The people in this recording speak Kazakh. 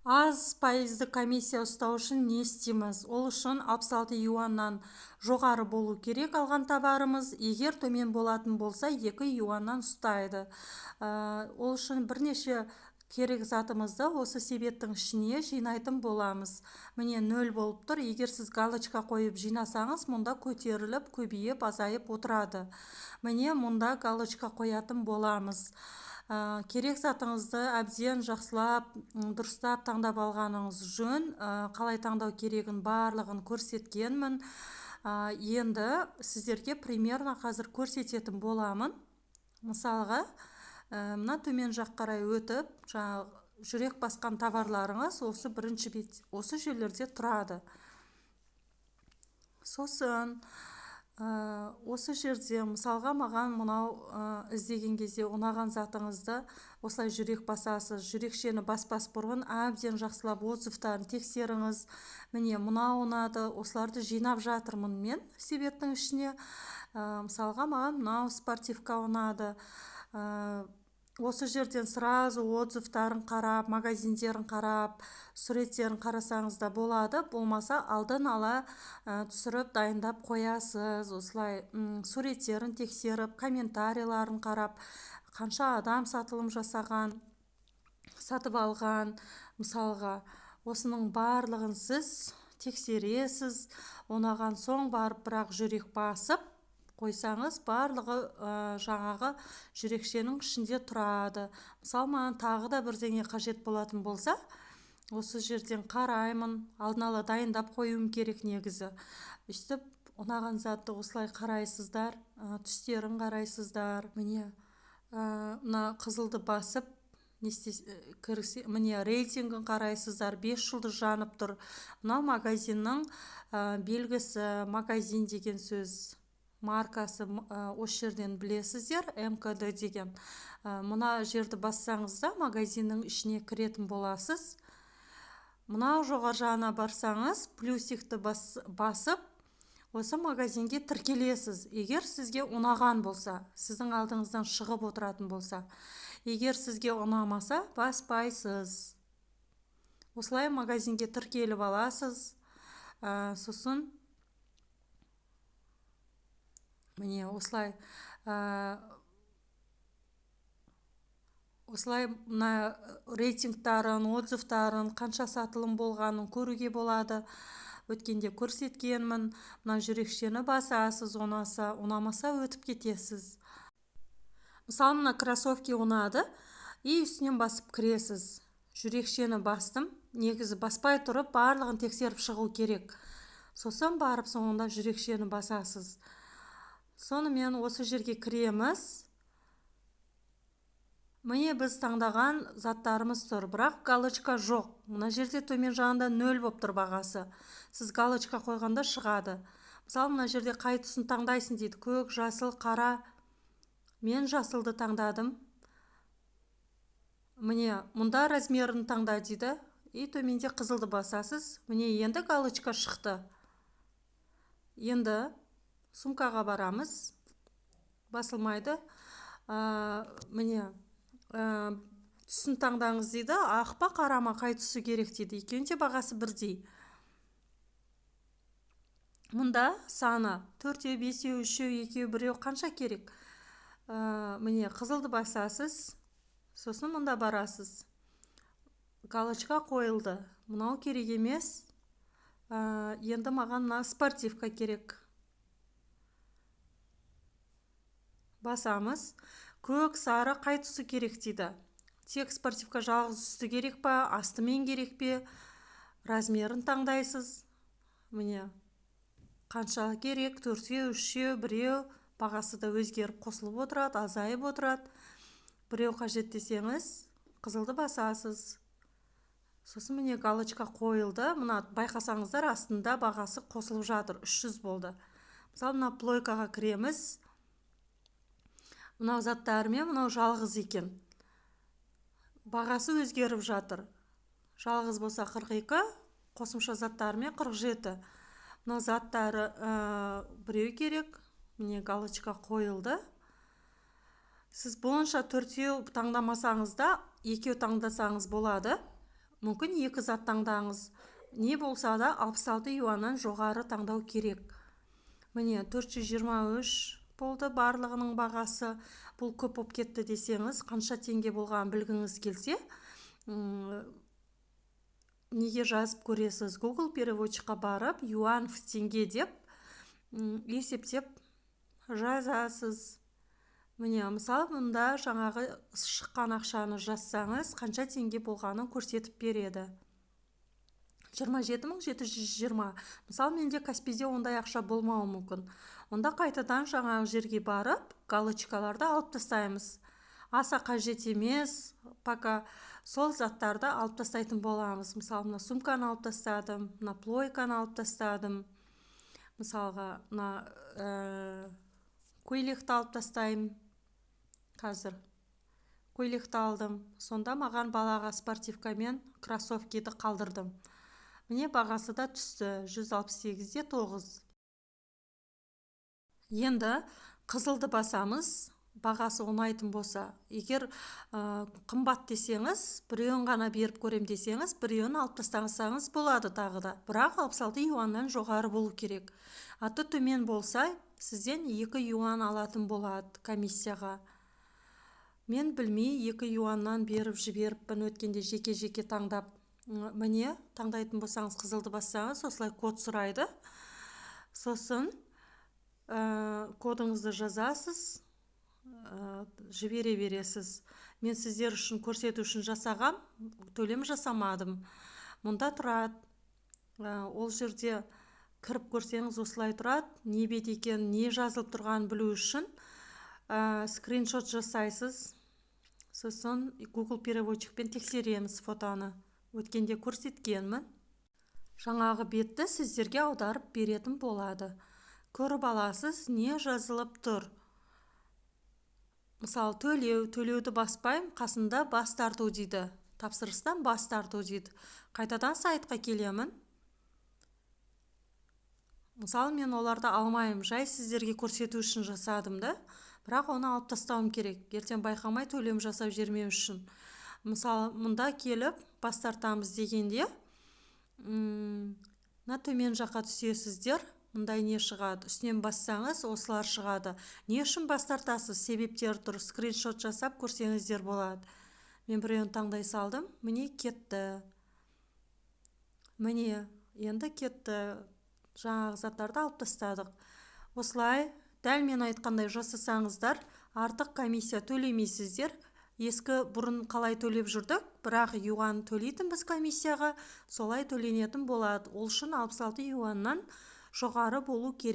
Аз пайызды комиссия ұстау үшін не істейміз? Ол үшін 66 юаннан жоғары болу керек алған товарымыз. Егер төмен болатын болса, 2 юаннан ұстайды. Ол үшін бірнеше керек затымызды осы себеттің ішіне жинайтын боламыз. Міне 0 болып тұр. Егер сіз галочка қойып жинасаңыз, мұнда көтеріліп, көбейіп, азайып отырады. Міне мұнда галочка қоятын боламыз. Керек затыңызды әбден жақсылап, дұрыстап таңдап алғаныңыз жөн. Қалай таңдау керегін барлығын көрсеткенмін. Енді сіздерге примерно қазір көрсететін боламын. Мысалға, мына төмен жақ қарай өтіп, жаңағы жүрек басқан товарларыңыз осы бірінші бет, осы жерлерде тұрады. Сосын осы жерде мысалға маған мынау іздеген кезде ұнаған затыңызды осылай жүрек басасыз. Жүрекшені баспас бұрын әбден жақсылап отзывтарын тексеріңіз. Міне мынау ұнады, осыларды жинап жатырмын мен себеттің ішіне. Мысалға маған мынау спортивка ұнады. Осы жерден сразу отзывтарын қарап, магазиндерін қарап, суреттерін қарасаңыз да болады. Болмаса алдын ала түсіріп дайындап қоясыз. Осылай суреттерін тексеріп, комментарийларын қарап, қанша адам сатылым жасаған, сатып алған, мысалға, осының барлығын сіз тексересіз. Ұнаған соң барып бірақ жүрек басып қойсаңыз, барлығы жаңағы жүрекшенің ішінде тұрады. Мысалы, маған тағы да бірдеңе қажет болатын болса, осы жерден қараймын, алдын ала дайындап қоюым керек негізі. Өйстіп ұнаған затты осылай қарайсыздар, түстерін қарайсыздар. Міне, мына қызылды басып, кірсе, міне рейтингін қарайсыздар, 5 жұлдыз жанып тұр. Мынау магазиннің белгісі, магазин деген сөз, маркасы, осы жерден білесіздер, МКД деген. Мына жерді бассаңыз да магазиннің ішіне кіретін боласыз. Мынау жоғары жағына барсаңыз, плюсикті басып, осы магазинге тіркелесіз. Егер сізге ұнаған болса, сіздің алдыңыздан шығып отыратын болса. Егер сізге ұнамаса, баспайсыз. Осылай магазинге тіркеліп аласыз. Сосын міне осылай, осылай мына рейтингтарын, отзывтарын, қанша сатылым болғанын көруге болады. Өткенде көрсеткенмін. Мына жүрекшені басасыз, ұнаса, ұнамаса өтіп кетесіз. Мысалы, мына кроссовки ұнады, и үстінен басып кіресіз. Жүрекшені бастым. Негізі баспай тұрып барлығын тексеріп шығу керек. Сосын барып соңында жүрекшені басасыз. Сонымен осы жерге кіреміз. Міне біз таңдаған заттарымыз тұр, бірақ галочка жоқ. Мына жерде төмен жағында 0 болып тұр бағасы. Сіз галочка қойғанда шығады. Мысалы, мына жерде қай түсін таңдайсың дейді. Көк, жасыл, қара. Мен жасылды таңдадым. Міне, мұнда размерін таңда дейді. И төменде қызылды басасыз. Міне енді галочка шықты. Енді сумкаға барамыз. Басылмайды. Міне, түсін таңдаңыз дейді. Ақ па, қара ма, қай түсі керек дейді. Екеуінің де бағасы бірдей. Мұнда саны 4, 5, 3, 2, 1 қанша керек? Міне, қызылды басасыз. Сосын мұнда барасыз. Галочка қойылды. Мынау керек емес. Енді маған мына спортивка керек. Басамыз. Көк, сары қай түсі керек дейді. Тек спортивка жалғыз үсті керек па, астымен керек пе? Размерін таңдайсыз. Міне, қанша керек? 4, 3, 1. Бағасы да өзгеріп қосылып отырады, азайып отырады. Біреу қажет десеңіз, қызылды басасыз. Сосын міне галочка қойылды. Мына байқасаңыздар, астында бағасы қосылып жатыр. 300 болды. Мысалы, мына плойкаға кіреміз. Мынау заттарымен мынау жалғыз екен. Бағасы өзгеріп жатыр. Жалғыз болса 42, қосымша заттарымен 47. Мынау заттары біреу керек. Міне галочка қойылды. Сіз бойынша 4 таңдамасаңыз да, 2 таңдасаңыз болады. Мүмкін, екі зат таңдаңыз. Не болса да, 66 юаннан жоғары таңдау керек. Міне, 423 болды барлығының бағасы. Бұл көп болып кетті десеңіз, қанша теңге болғанын білгіңіз келсе, неге жазып көресіз? Google переводчикқа барып, «юань в тенге» деп есептеп жазасыз. Міне, мысалы, мұнда жаңағы шыққан ақшаны жазсаңыз, қанша теңге болғанын көрсетіп береді: 27 720. Мысалы, менде Каспиде ондай ақша болмауы мүмкін. Онда қайтадан жаңағы жерге барып, галочкаларды алып тастаймыз. Аса қажет емес пока, сол заттарды алып тастайтын боламыз. Мысалы, мына сумканы алып тастадым, мына плойканы алып тастадым, мысалға, мына көйлекті алып тастаймын. Қазір көйлекті алдым. Сонда маған балаға спортивка мен кроссовкиді қалдырдым. Міне, бағасы да түсті: 168-де 9. Енді қызылды басамыз, бағасы ұнайтын болса. Егер қымбат десеңіз, біреуін ғана беріп көрем десеңіз, біреуін алып тастасаңыз болады тағы да, бірақ 66 юаннан жоғары болу керек. Аты төмен болса, сізден 2 юан алатын болады комиссияға. Мен білмей 2 юаннан беріп жіберіппін өткенде жеке-жеке таңдап. Міне, таңдайтын болсаңыз, қызылды бассаңыз, осылай код сұрайды. Сосын кодыңызды жазасыз, жібере бересіз. Мен сіздер үшін көрсету үшін жасағам, төлем жасамадым. Мұнда тұрады, ол жерде кіріп көрсеңіз, осылай тұрады. Не бет екен, не жазылып тұрғанын білу үшін скриншот жасайсыз. Сосын Google переводчикпен тексереміз фотоны. Өткенде көрсеткенмін. Жаңағы бетті сіздерге аударып беретін болады, көріп аласыз не жазылып тұр. Мысалы, төлеу, төлеуді баспаймын, қасында «бас тарту» дейді, «тапсырыстан бас тарту» дейді. Қайтадан сайтқа келемін. Мысалы, мен оларды алмаймын, жай сіздерге көрсету үшін жасадым да, бірақ оны алып тастауым керек, ертең байқамай төлем жасап жібермеу үшін. Мысалы, мұнда келіп бас тартамыз дегенде, мына төмен жаққа түсесіздер. Мындай не шығады, үстінен бассаңыз, осылар шығады. Не үшін бас тартасыз, себептері тұр. Скриншот жасап көрсеңіздер болады. Мен біреуін таңдай салдым. Міне, кетті. Міне, енді кетті. Жаңағы заттарды алып тастадық. Осылай дәл мен айтқандай жасасаңыздар, артық комиссия төлемейсіздер. Ескі, бұрын қалай төлеп жүрдік, бірақ юан төлейтінбіз комиссияға, солай төленетін болады. Ол үшін 66 юаннан жоғары болу керек.